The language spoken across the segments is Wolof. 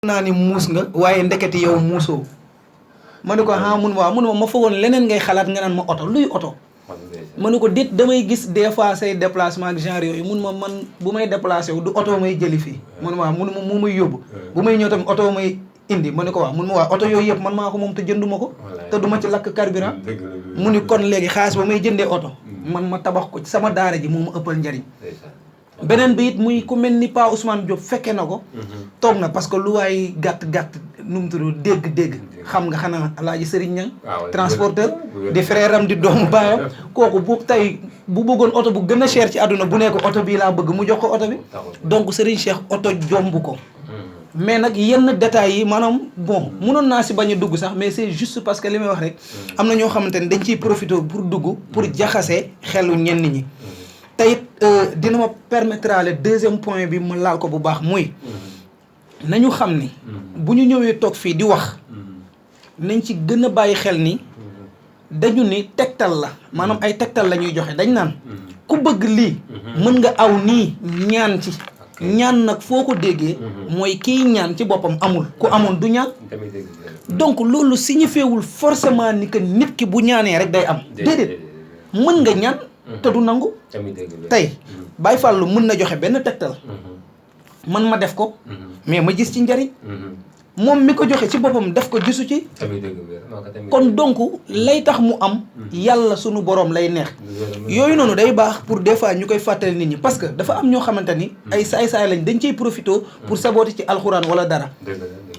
naa ni muus nga waaye ndeketi yow muusoo ma ne ko mun ma foogoon leneen ngay xalaat nga naan ma oto luy oto ma ne ko dit damay gis des fois say déplacement ak genre yooyu mun ma man bu may déplacé wu du oto may jëli fii mun ma mu may yóbbu bu may ñëw tamit oto may indi ma ne ko waaw mun ma oto yooyu yëpp man maa ko moom te jënduma ko te du ma ci lakk carburant mu ni kon léegi xaalis ba may jëndee oto man ma tabax ko ci sama daara ji moo ma ëppal njariñ beneen bi it muy ku mel ni Pa Ousmane Diop fekke na ko toog na parce que lu waay gàtt nu mu tudd dégg xam nga xanaa Alaaji Sëriñ Ñang transporteur di frère am di doomu baayam kooku bu tey bu bëggoon oto bu gën a cher ci àdduna bu nekk oto bii laa bëgg mu jox ko oto bi donc Serigne Cheikh oto jomb ko mais nag yenn détails yi maanaam bon mënoon naa si bañ a dugg sax mais c'est juste parce que li may wax rek am na ñoo xamante ne dañ ciy profité pour dugg pour jaxase xelu ñenn ñi te it dina ma permettre le deuxième point bi ma laal ko bu baax muy nañu xam ni bu ñu ñëwee toog fii di wax nañ ci gën a bàyyi xel ni dañu ni tegtal la maanaam ay tegtal la ñuy joxe dañ naan ku bëgg lii mën nga aw nii ñaan ci ñaan nag foo ko déggee mooy kiy ñaan ci boppam amul ku amoon du ñaan donc loolu signifiewul forcément ni que nit ki bu ñaanee rek day am déedéet mën nga ñaan te du nangu tey Baye Fallou mën na joxe benn tegtal man ma def ko mais ma gis ci njariñ moom mi ko joxe ci boppam def ko gisu ci kon donc lay tax mu am yàlla sunu borom lay neex yooyu noonu day baax pour des fois ñu koy fàttali nit ñi parce que dafa am ñoo xamante ni ay saay-saay lañ dañ ciy profité pour saboter ci alxuraan wala dara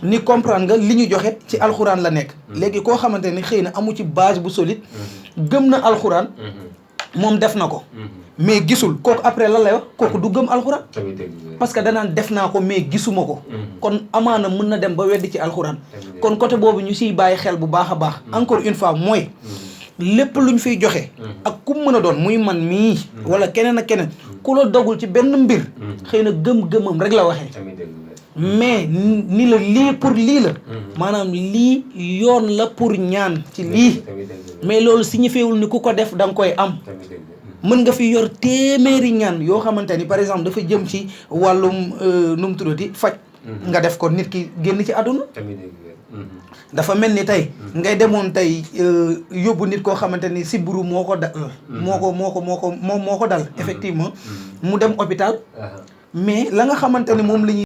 ni comprendre nga li ñu joxe ci alxuraan la nekk léegi koo xamante ni xëy na amu ci base bu solide gëm na alxuraan moom def na ko mais gisul kooku après lan lay wax kooku du gëm alxuraan parce que danaan def naa ko mais gisuma ko kon amaana mën na dem ba weddi ci alxuraan kon côté boobu ñu siy bàyyi xel bu baax a baax encore une fois mooy lépp luñ fiy joxe ak ku mën a doon muy man mii wala keneen ak keneen ku la dogul ci benn mbir xëy na gëm-gëmam rek la waxee mais ni la lii pour lii la maanaam lii yoon la pour ñaan ci lii mais loolu signifiewul ni ku ko def da nga koy am mën nga fi yor téeméeri ñaan yoo xamante ni par exemple dafa jëm ci wàllum nu mu tuddati faj nga def ko nit ki génn ci àdduna dafa mel ni tey ngay demoon tey yóbbu nit koo xamante ni sibbiru moo ko dal moo ko dal effectivement mu dem hôpital mais la nga xamante ni moom la ñuy